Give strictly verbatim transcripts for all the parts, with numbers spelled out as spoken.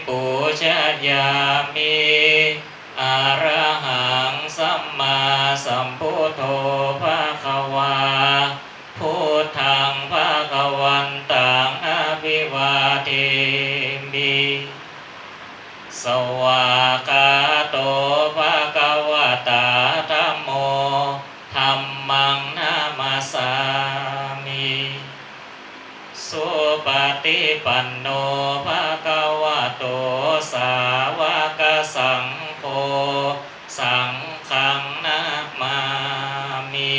ปูชยามิ อะระหังสัมมาสัมพุทโธภะคะวา Buddhaṃ bhagavantaṃ abhivādemi. Svākkhāto bhagavatā dhammo, dhammaṃ namassāmi. Supaṭipanno bhagavato sāvakasaṅgho, saṅghaṃ namāmi.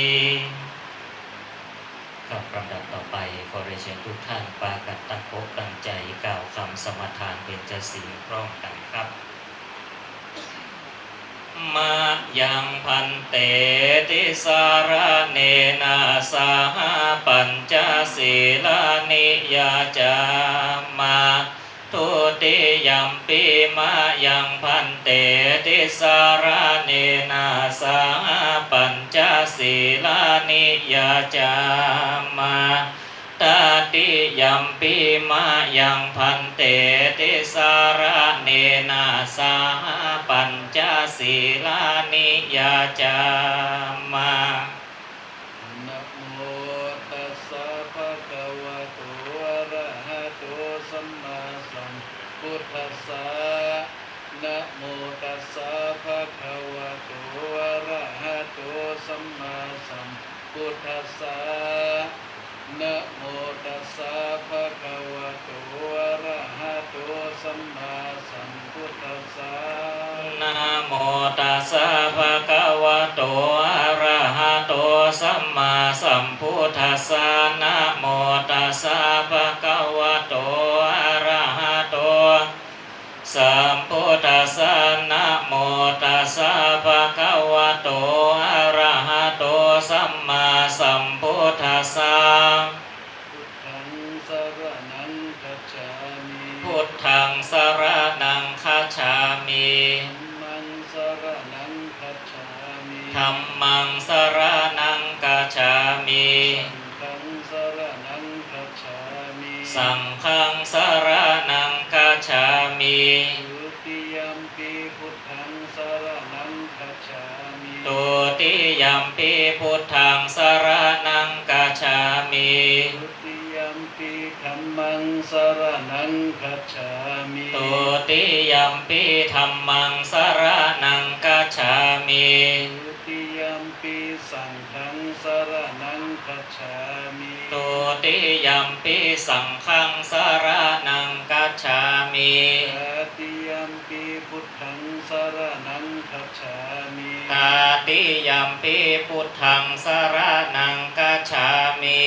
ครับ ลำดับต่อไปขอเรียนเชิญทุกท่านปากั๋นตั้งอกตั้งใจ๋กล่าวกำสมาทานเบญจศีลพร้อมกั๋นครับ Mayaṃ bhante tisaraṇena saha pañca sīlāni yācāma. Dutiyampi mayaṃ bhante tisaraṇena saha pañca sīlāni yācāma. Tatiyampi mayaṃ bhante tisaraṇena saha pañca sīlāni yācāma. Namo tassa bhagavato arahato sammāsambuddhassa. Namo tassa bhagavato arahato sammāsambuddhassa. Namo tassa bhagavato arahato sammāsambuddhassa. Namo tassa bhagavato arahato sammāsambuddhassa. Namo tassa bhagavato arahato sambuddhassa. Namo tassa bhagavato arahato sammāsambuddhassa. Buddhaṃ saraṇaṃ gacchāmi. Buddhaṃ saraṇaṃ gacchāmi. Dhammaṃ saraṇaṃ gacchāmi. Dhammaṃ saraṇaṃ gacchāmi. Saṅghaṃ saraṇaṃ gacchāmi. Saṅghaṃ saraṇaṃ gacchāmi. Dutiyampi buddhaṃ saraṇaṃ gacchāmi. Dutiyampi buddhaṃ saraṇaṃ gacchāmi. Dutiyampi dhammaṃ saraṇaṃ gacchāmi. Dutiyampi dhammaṃ saraṇaṃ gacchāmi. Dutiyampi saṅghaṃ saraṇaṃ gacchāmi. Dutiyampi saṅghaṃ saraṇaṃ gacchāmi. Tatiyampi buddhaṃ saraṇaṃ gacchāmi. Tatiyampi buddhaṃ saraṇaṃ gacchāmi.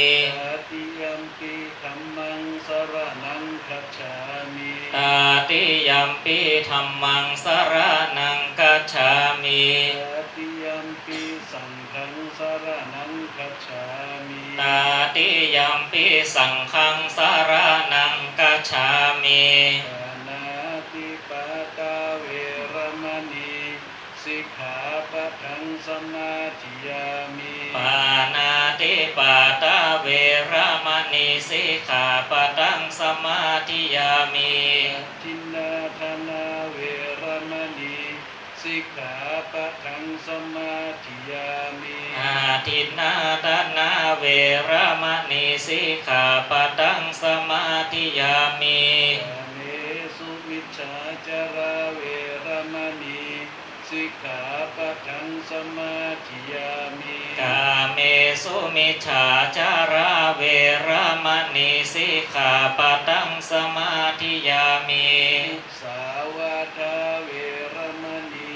Tatiyampi dhammaṃ saraṇaṃ gacchāmi. Tatiyampi dhammaṃ saraṇaṃ gacchāmi. Tatiyampi saṅghaṃ saraṇaṃ gacchāmi. Tatiyampi saṅghaṃ saraṇaṃ gacchāmi. Pāṇātipātā veramaṇī sikkhāpadaṃ samādiyāmi. Pāṇātipātā veramaṇī sikkhāpadaṃ samādiyāmi. Adinnādānā veramaṇī sikkhāpadaṃ samādiyāmi. Adinnādānā veramaṇī sikkhāpadaṃ samādiyāmi. Kāmesumicchācārā veramaṇī sikkhāpadaṃ samādiyāmi. Kāmesumicchācārā veramaṇī sikkhāpadaṃ samādiyāmi. Musāvādā veramaṇī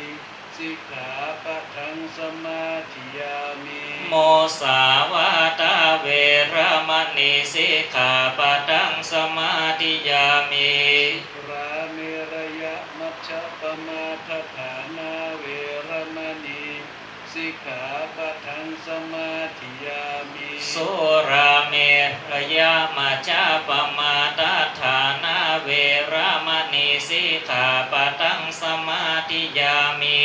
sikkhāpadaṃ samādiyāmi. Musāvādā veramaṇī sikkhāpadaṃ samādiyāmi. Surāmerayamajjapamādaṭṭhānā veramaṇī sikkhāpadaṃ samādiyāmi. Surāmerayamajjapamādaṭṭhānā veramaṇī sikkhāpadaṃ samādiyāmi.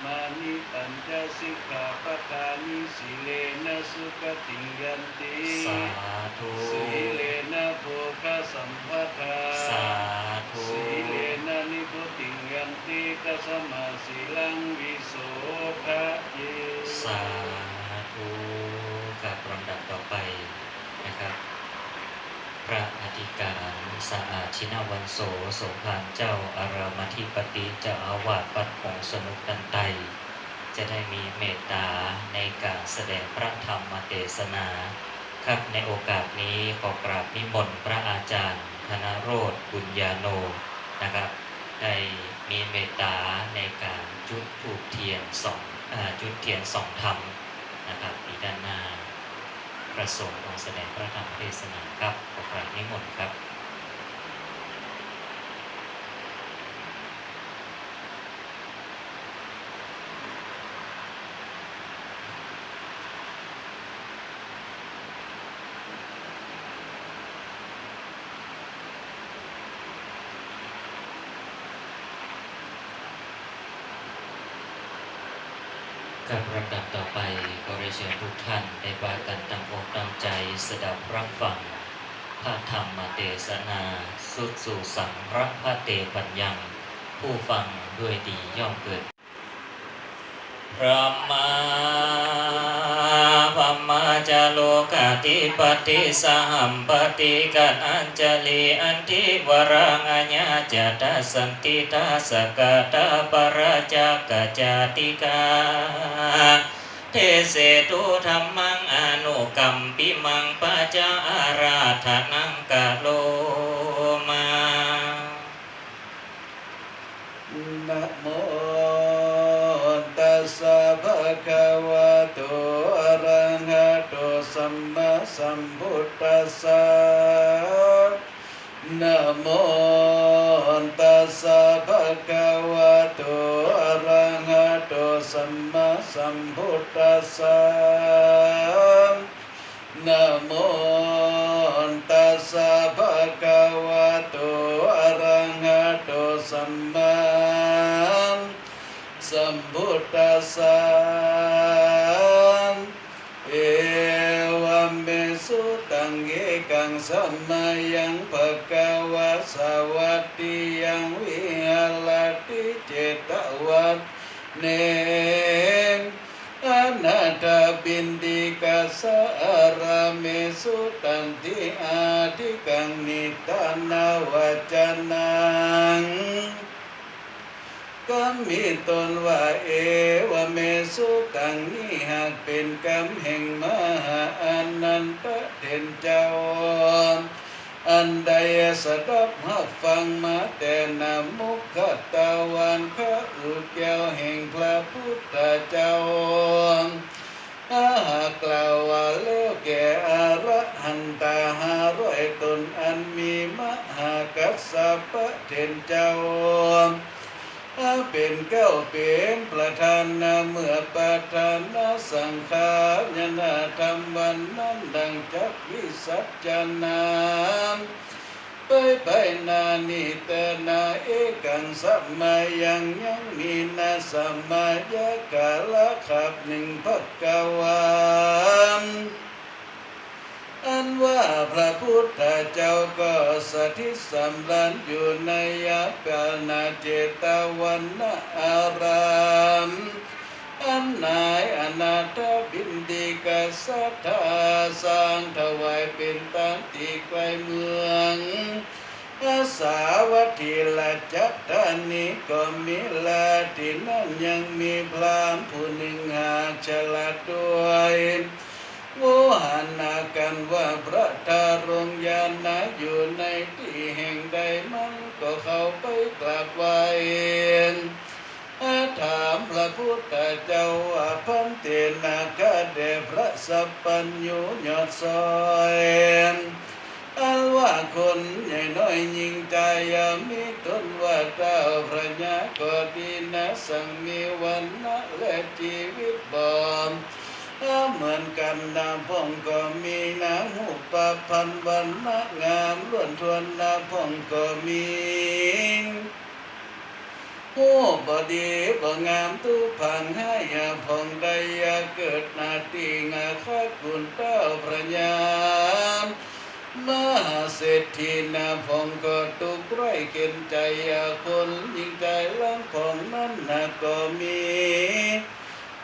Imāni pañca sikkhāpadāni. Sīlena sugatiṃ yanti. Sādhu. Sīlena bhogasampadā. Sādhu. Sīlena tasmā sīlaṃ visodhaye. สาธุ ครับ ลำดับต่อไปนะครับ พระอธิการ สะอาด ชินวรรณโส สมภารเจ้าอารามอธิปติ เจ้าอาวาสวัดหงส์สนุกตันไต จะได้มีเมตตาในการแสดงพระธรรมเทศนา ครับ ในโอกาสนี้ขอกราบนิมนต์พระอาจารย์ ธนโรจน์ บุญญาโน นะครับ ได้มีเมตตาในการจุดธูปเทียนส่อง อ่า จุดเทียนส่องธรรมนะครับ ที่ด้านหน้าพระสงฆ์องค์แสดงพระธรรมเทศนาครับ ขอกราบนิมนต์ครับ ครับ ลำดับต่อไป ขอเรียนเชิญทุกท่านได้พากันตั้งอกตั้งใจสดับรับฟังพระธรรมเทศนา สุดสู่สังรพะเตปัญญัง ผู้ฟังด้วยดีย่อมเกิด Brahmā brahmā ca lokādhipati sahampati kanañjalī andhivaraṃ ayācatha santindhassa kāthā pārājikajātikā desetu dhammaṃ anukampimaṃ pacca ārādhanaṃ karomā. Namo tassa bhagavato arahato sammāsambuddhassa. Namo tassa bhagavato arahato sammāsambuddhassa. Namo tassa bhagavato arahato sammāsambuddhassa. Evaṃ me sutaṃ. Ekaṃ samayaṃ bhagavā sāvatthiyaṃ viharati jetavane anāthapiṇḍikassa ārāme. Suttanti ādikaṃ niṭṭhānavacanaṃ. กำหนดตนว่า เอวะเม สุตัง นี้หากเป๋นกำแห่งมหาอานันทะเถรเจ้า อันได้สดับฮับฟังมาแต่หน้ามุขทวาร คาอุแก้วแห่งพระพุทธเจ้า หากกล่าวว่าแล้วแก่อรหันตาห้าร้อยต๋น อันมีมหากัสสปะเถรเจ้าเป๋นเก๊าเป๋นประธาน เมื่อประธานสังฆาญาณธรรมวันนั้นดังจักวิสัชนา ไปไปหน้านี้เต๊อะนา เอกังสมายัง ยังมีนาสมายะกาละคาบหนึ่ง ภควา อันว่าพระพุทธเจ้าก็สถิตสำราญอยู่ในยาปาณาเจตวันนาราม อันนายอนาถปิณฑิกะศรัทธาสร้างถวายเป๋นตานตี้ใก้เมือง สาวัตถีราชธานีก็มี และตี้นั้นยังมีพราหมณ์ผู้หนึ่งหากฉลาดด้วยโวหารนากันว่าพระทารงยานะ อยู่ในตี้แห่งใด มันก็เข้าไปกราบไหว้ ถามพระพุทธเจ้าว่า ภันเต นาคาแด่พระสัพพัญญูยอดซ้อย อันว่าคนใหญ่น้อยหญิงจาย มีต๋นว่าเต้าพระยาก็ดีนา สังมีวรรณะและจีวิตบ่เหมือนกั๋นนา พ่องก็มีนา ฮูปพรรณวรรณะงามล้วนถ้วนนา พ่องก็มี ฮูปบ่ดีบ่งามตุ๊พังฮ้าย พ่องได้เกิดนาตี้นาคากุลเต้าพระยามหาเศรษฐีนา พ่องก็ตุ๊กข์ร้อยเข็ญใจ๋ คนหญิงจายลัง พ่องนั้นนาก็มี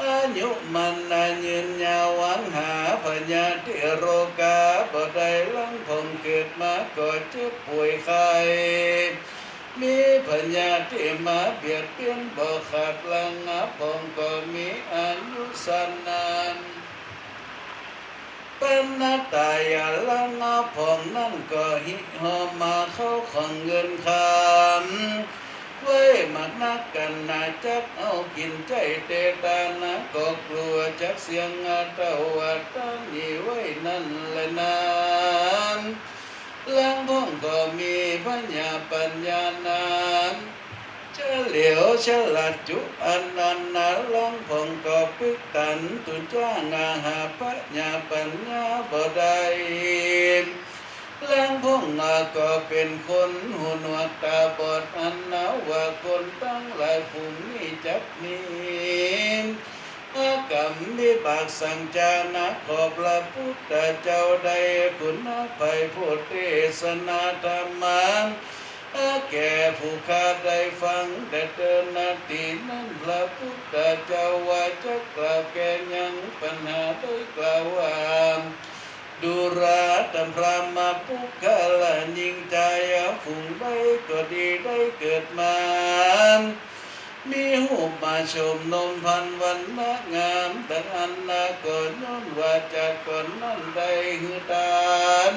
อายุมั่นนายืนยาว หวังหาพยาธิโรคาบ่ได้ ลางพ่องเกิดมาก็เจ็บป่วยไข้ มีพยาธิมาเบียดเบียนบ่ขาด ลางพ่องก็มีอายุสั้นนาน ปานนาตายา ลางพ่องนั้นก็หิ้วห่อมาเข้าของเงินคำ ไว้มากนักกั๋นนา จักเอากิ๋นใจ๊เต๋ ตานาก็กลัวจักเสี้ยง ตวาดตานี้ไว้นั้นแลนา ลางพ่องก็มีพญาปัญญานา เฉลียวฉลาดจุอันนั้นนา ลางพ่องก็ปึกตันตุจ้างาหาพญาปัญญาบ่ได้ ลางพ่องนาก็เป๋นคนหูหนวกต๋าบอด อันนาว่าคนตังหลายฝูงนี้จักมี กรรมวิบากสังจานา ขอพระพุทธเจ้าได้คุณอภัยโผดเตสนาธรรมา แก่ผู้ข้าได้ฟัง แต่เถิดนา ตี้นั้นพระพุทธเจ้าว่าจักกล่าวแก้ยังปัญหา ได้กล่าวว่า ดูราตำพรามาปุคคละญิงจาย ฝูงใดก็ดี ได้เกิดมา มีฮูปมาโฉมนมพรรณวรรณะงาม ดังอันนาก็ย้อนว่าจากก่อนนั้นได้หื้อตาน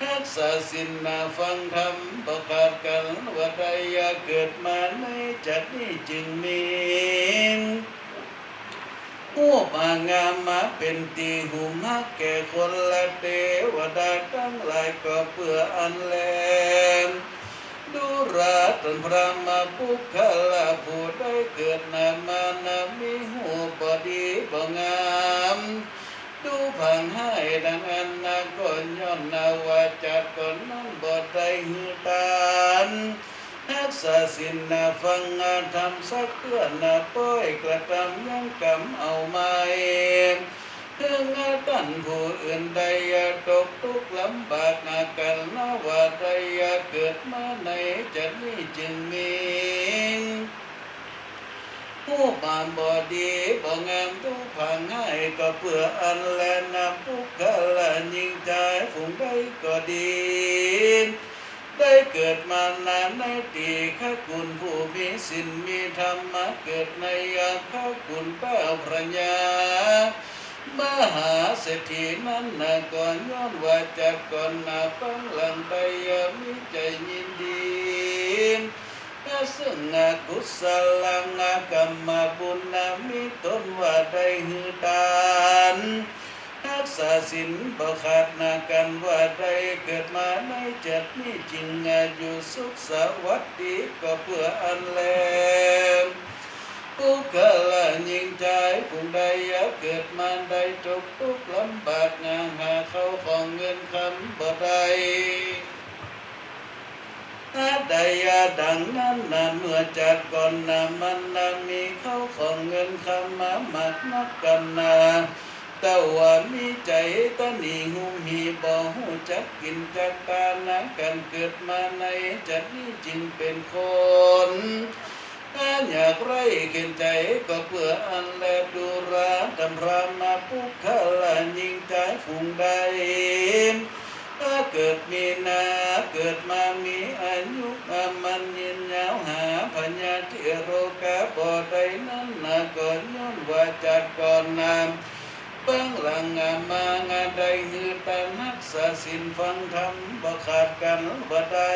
ฮักษาศีลนาฟังธรรมบ่ขาดกั๋น ว่าได้เกิดมาในจัดนี้จึงมี ฮูปมางามมาเป๋นตี้ฮูมฮักแก่คนและเตวดาตังหลายก็เปื้ออันแล ดูราตำพรามาปุคคละผู้ได้เกิดนามานา มีฮูปบ่ดีบ่งาม ดูผางฮ้ายดังอันนาก็ย้อนนาว่าจากก่อนนั้นบ่ได้หื้อตาน ฮักษาศีลนาฟังธรรมสักเตื้อนา ป้อยกระตำยังกรรมเอาไม้ หื้อต้านผู้อื่นได้ตกตุ๊กข์ลำบากนากั๋นนา ว่าได้เกิดมาในจัดนี้จึงมี ฮูปมาบ่ดีบ่งาม ดูผางฮ้ายก็เปื้ออันแลนา ปุคคละญิงจายฝูงใดก็ดี ได้เกิดมานาในตี้ข้าคุณผู้มีศีลมีธรรมมาเกิดในยาข้าคุณเต้าพระยา มหาเศรษฐีนั้นนาก็ย้อนว่าจากก่อนนา ปังหลังได้มีใจ๋ยินดี ซึ่งอกุศลังกรรมบุญนา มีต้นว่าได้หื้อตาน ฮักษาศีลบ่ขาดนากั๋น ว่าได้เกิดมาในจัดนี้จึงอยู่สุขสวัสดีก็เปื้ออันแล ปุคคละญิงจายฝูงใดเกิดมาได้ตกตุ๊กข์ลำบากนา หาเข้าของเงินคำบ่ได้ อาใดดังนั้นนา เมื่อจัดก่อนนามันนา มีเข้าของเงินคำมามากนักกั๋นนา แต่ว่ามีใจ๋ตระหนี่หุมหี่ บ่ฮู้จักกิ๋นจักตานากั๋น เกิดมาในจัดนี้จึงเป๋นคน ยากไร้เข็ญใจ๋ก็เปื้ออันแล ดูราตำพรามาปุคคละญิงจายฝูงใด เกิดมีนา เกิดมามีอายุอามันยืนยาว หาพยาธิโรคาบ่ได้นั้นนา ก็ย้อนว่าจัดก่อนนา ปังหลังมางาได้หื้อตาน ฮักษาศีลฟังธรรมบ่ขาดกั๋นบ่ได้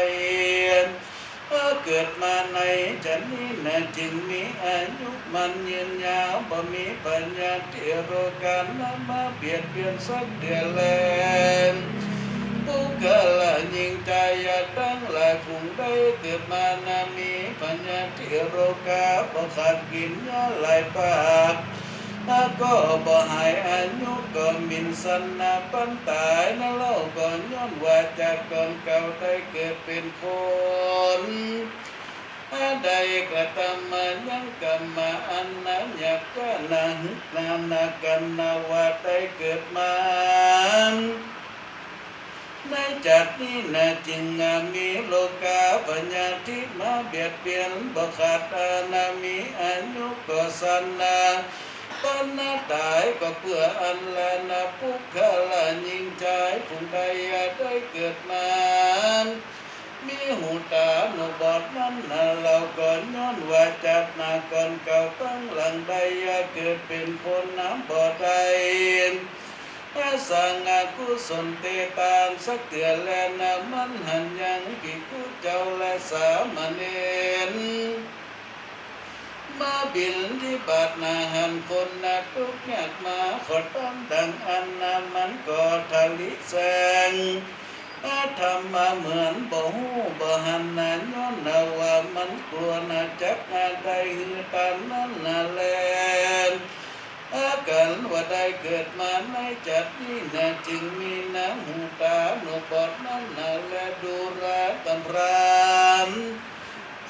เกิดมาในจันนี้นา จึงมีอายุมันยืนยาว บ่มีพยาธิโรคานามาเบียดเบียนสักเตื้อแล ปุคคละญิงจายตังหลายฝูงใดเกิดมานา มีพยาธิโรคาบ่ขาดกิ๋นยาหลายปาก ก็บ่หาย อายุก็หมิ่นสั้นนา ปันต๋ายนาเล่า ก็ย้อนว่าจักก่อนเก่าได้เกิดเป๋นคน อาใดกระตำมายังกรรมมาอันนาหยาบกล้านา หึกหนานากั๋นนา ว่าได้เกิดมา ในจักรนี้นาจึงมีโรคาพยาธิมาเบียดเบียนบ่ขาดอานา มีอายุก็สั้นนา ปันนาต๋ายก็เปื้ออันลานา ปุคคละหญิงจายผู้ใดได้เกิดมา มีหูต๋าหนวกบอดนั้นนาเล่า ก็ย้อนว่าจักรนาก่อนเก่าปางหลังได้เกิดเป๋นคนนาบ่ได้ สร้างอกุศลเตตานสักเตื้อแลนา มันหันยังภิกขุเจ้าและสามเณร มาบิณฑบาตนาหันคนนาตุ๊กข์ยากมาขอต๋ามดังอั้นนา มันก็ทะลิแสง อาธรรมมาเหมือนบ่ฮู้บ่หันนา ย้อนนาว่ามันกลัวนาจักนาได้หื้อตานนั้นนาแล อาก๋านว่าได้เกิดมาในจักรนี้นาจึงมีนาหูต๋าหนวกบอดนั้นนาแล ดูราต้อนรับ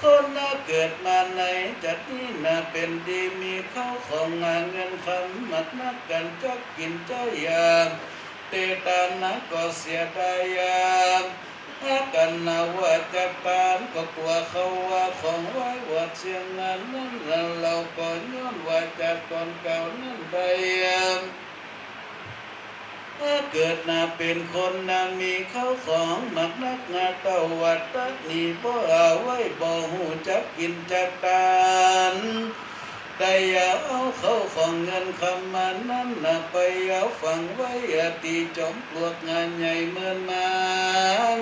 คนนาเกิดมาในจักรนี้นาเป๋นดี มีเข้าของงาเงินคำมากนัก กั๋นจักกิ๋นใจ๊ยา เตตานนาก็เสียดายยา อาก๋านนาว่าจักตานก็กลัวเขาว่าของไหว้หวาดเสียวงานนั้นนาเล่า ก็ย้อนว่าจักก่อนเก่านั้นได้ ถ้าเกิดนาเป๋นคนนามีเข้าของมากนักนาเต้า หวัดตะหนีบ่เอาไว้ บ่ฮู้จักกิ๋นจักตาน ได้เอาเข้าของเงินคำมานั้นนาไปเอาฝังไว้ตี้จ๋อมปลวกงาใหญ่เมินมาน